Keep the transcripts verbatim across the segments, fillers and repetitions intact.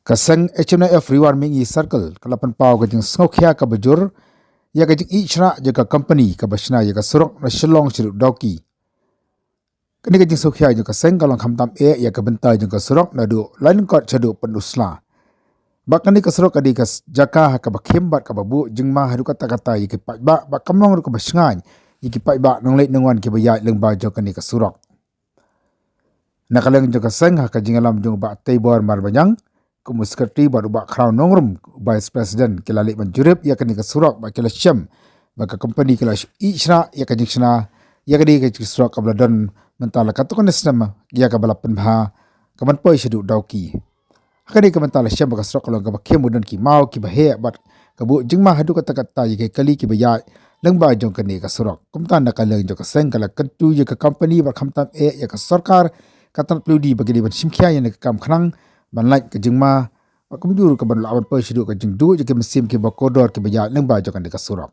Ka seng H N Y F Ri War Mihngi Circle ka la pynpaw ka jingsngewkhia kaba jur ïa ka jingïehnoh jong ka kompani kaba shna ïa ka surok na Shillong shaduh Dawki. Kane ka jingsngewkhia jong ka seng ka long khamtam eh ïa ka bynta jong ka surok naduh Lailyngkot shaduh Pynursla. Bad kane ka surok ka dei ka s-, jaka ha kaba khim bad kaba buh jingma haduh katta-katta ïa ki paidbah, bad kam long ruh kaba shngaiñ ïa ki paidbah nongleit nongwan kiba ïaid lyngba jong kane ka surok. Na ka liang jong ka seng, ha ka jingïalam jong u Bah Teibor Marbaniang, kum u Secretary, bad u Bah Khraw Nongrum, u Vice President, ki la leit ban jurip ïa kane ka surok bad ki la shem ba ka kompani ka la ïehnoh ïa ka jingshna ïa kane ka surok kaba la don mynta la katto katne snem ïa kaba la pynbha ka ban poi shaduh Dawki. Ha kane ka bynta la shem ba ka surok ka long kaba khim, ba don ki maw kiba heh bad ka buh jingma haduh katta-katta ïa ki kali kiba ïaid lyngba jong kane ka surok. Kumta na ka liang jong ka seng ka la kyntu ïa ka kompani bad khamtam eh ïa ka sorkar ka tnat plie ba ki dei ban shimkhia ïa kane ka kam khnang ban lait ka jingma bad kumjuh ruh ka ban lah ban poi shaduh ka jingduh ïa ki mynsiem kiba kordor kiba ïaid lyngba jong kane ka surok.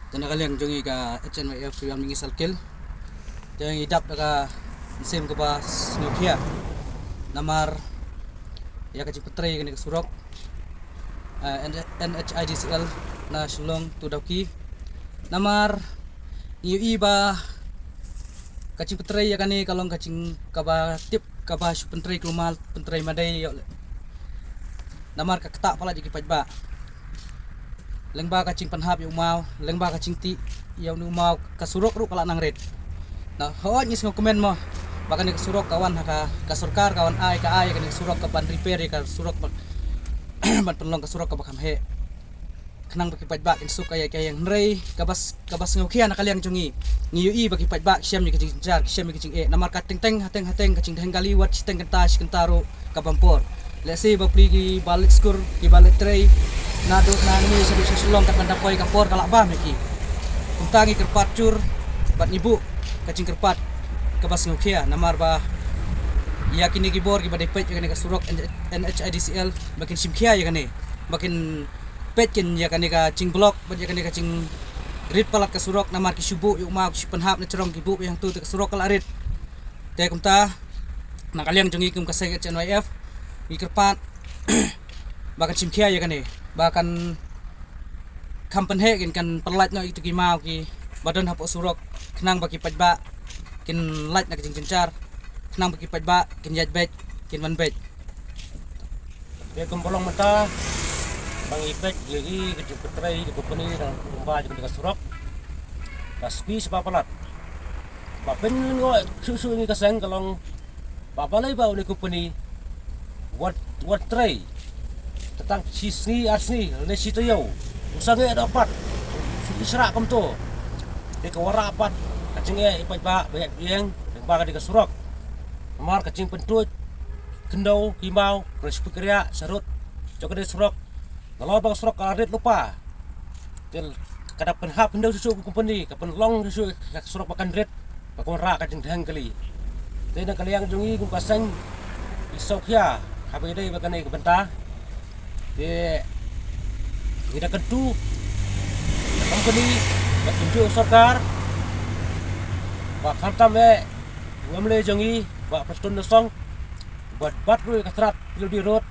Te na ka liang jong ngi ka H N Y F Ri War Mihngi Circle, te ngi dap da ka mynsiem kaba sngewkhia namar ïa ka jingpyntrei kane ka surok, eh, N-, N H I D C L na Shillong to Dawki. Namar ngi ïohi ba ka jingpyntrei ïa kane ka long ka jing kaba tip kaba shu pyntrei kulmar, pyntrei madei ïoh leh. Namar ka ktah palat ïa ki paidbah. Lyngba ka jingpynhap ïa u maw, lyngba ka jingtih ïa u maw, ka surok ruh ka la nang rit. Na, hooid ngi sngewkmen mo ba kane ka surok ka wan ha ka, ka sorkar ka wan ai, ka ai kane ka surok ka ban repair ïa ka surok ban, ban pynlong ka surok kaba kham heh. Khnang ba ki paidbah kin suk ïa ka ïing, hynrei kaba s-, kaba sngewkhia na ka liang jong ngi, ngi ïohi ba ki paidbah ki shem ïa ka jingjynjar, ki shem ïa ka jingeh. Namar ka teng teng, hateng hateng, ka jingdheng kali wat shiteng kynta shi kynta ruh ka bam por. Lehse bapli kiba leit skul, kiba leit trei naduh nangne shaduh sha Shillong kat ban da poi, ka por ka la bam ïa ki. Kumta ngi kyrpad jur bad ngi buh ka jingkyrpad kaba sngewkhia namar ba ïa kine ki bor kiba dei peit ïa kane ka surok N-, N H I D C L ba kin shimkhia ïa kane, ba kin peit kin ïa kane ka jingblok bad ïa kane ka jingrit palat ka surok namar ki shu buh ïa u maw, ki shu pynhap na jrong, ki buh ïa hangto te ka surok ka la rit. Te kumta na ka liang jong ngi kum ka seng H N Y F ngi kyrpad ba kan shimkhia ïa kane, ba kan kham pynheh, kin kan pynlait noh ïa kito ki maw kiba don hapoh surok khnang ba ki paidbah kin lait na ka jingjynjar, khnang ba ki paidbah kin ïaid beit, kin wan beit. Te kumba long mynta ba ngi peit ïa ka jingpyntrei ka kompani na kumba jong ka surok, ka sngewsih ba palat. Ba pynlyngngoh shuh shuh ngi ka seng ka long ba balei ba une u kompani wan, wan trei tang shi sngi ar sngi lane shi taïew, u sangeh da u pat, Ki shrah kumto. Te ka wanrah pat ka jingeh i paidbah ba ïaid ba ïeng lyngba kane ka surok. Namar ka jingpyntuid khyndew ki maw, ka shu pyrkhat sharud jong kane ka surok. Nalor ba ka surok ka rit lypa, te ka da pynhap khyndew shuh shuh ka company, ka pynlong shuh shuh ka surok ba kan rit, ba ka wanrah ka jingdheng kali. Te na ka liang jong ngi kum ka seng, ngi sngewkhia haba ïadei bad kane ka bynta. Te ngi da kyntu ka company, bad kumjuh ka sorkar, ba khamtam eh u MLA jong ngi Bah Prestone Tynsong, bad bad ruh ka tnat P W D Road,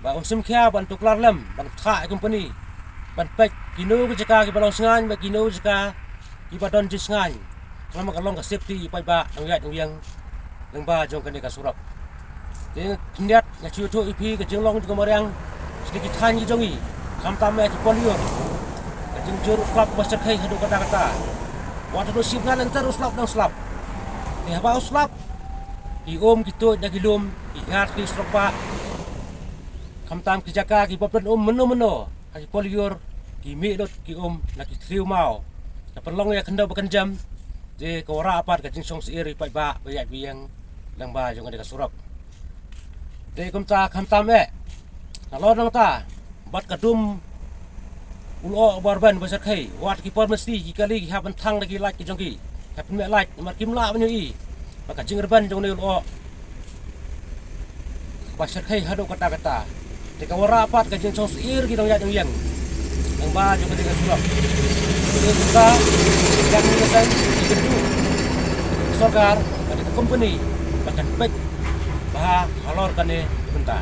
ba un sngewkhia ban tuklar lem, ban thah ïa ka company ban peit kino ki jaka kiba long shngaiñ bad kino ki jaka kiba don jingsngaiñ. Khlem ka long ka safety i paidbah nongïaid nongïeng lyngba jong kane ka surok. Te khyndiat nga shu ïathuh ïa phi ka jinglong jong ka mariang sha ki thaiñ ki jong ngi, khamtam eh ki por lyiur, ka jingjur u slap kaba shyrkhei haduh katta katta. Wat haduh shipnga lynter u slap dang slap. Te haba u slap, ki um ki tuid na ki lum, ki hiar ki surok bah, khamtam ki jaka kiba pynum mynno mynno ha ki por lyiur, ki mih lut ki um na ki thliew maw, ka pynlong ïa khyndew ba kynjem. Te ka wanrah pat ka jingsngewsih i paidbah ba ïaid ba ïeng lyngba jong kane ka surok. Te kumta khamtam eh, nalor nangta bad ka dum u lyoh uba rben ba shyrkhei, wat ki por masi ki kali ki hap ban thang da ki light ki jong ki, hap ban meh light namar kim lah ban ïohi ba ka jingrben jong une u lyoh ba shyrkhei haduh katta katta. Te ka wanrah pat ka jingsngewsih ki nongïaid nongïeng lyngba jong kane ka surok. Te kumta ka jingïaseng ki kyntu sorkar bad ka company ba kan peit bha halor kane ka bynta.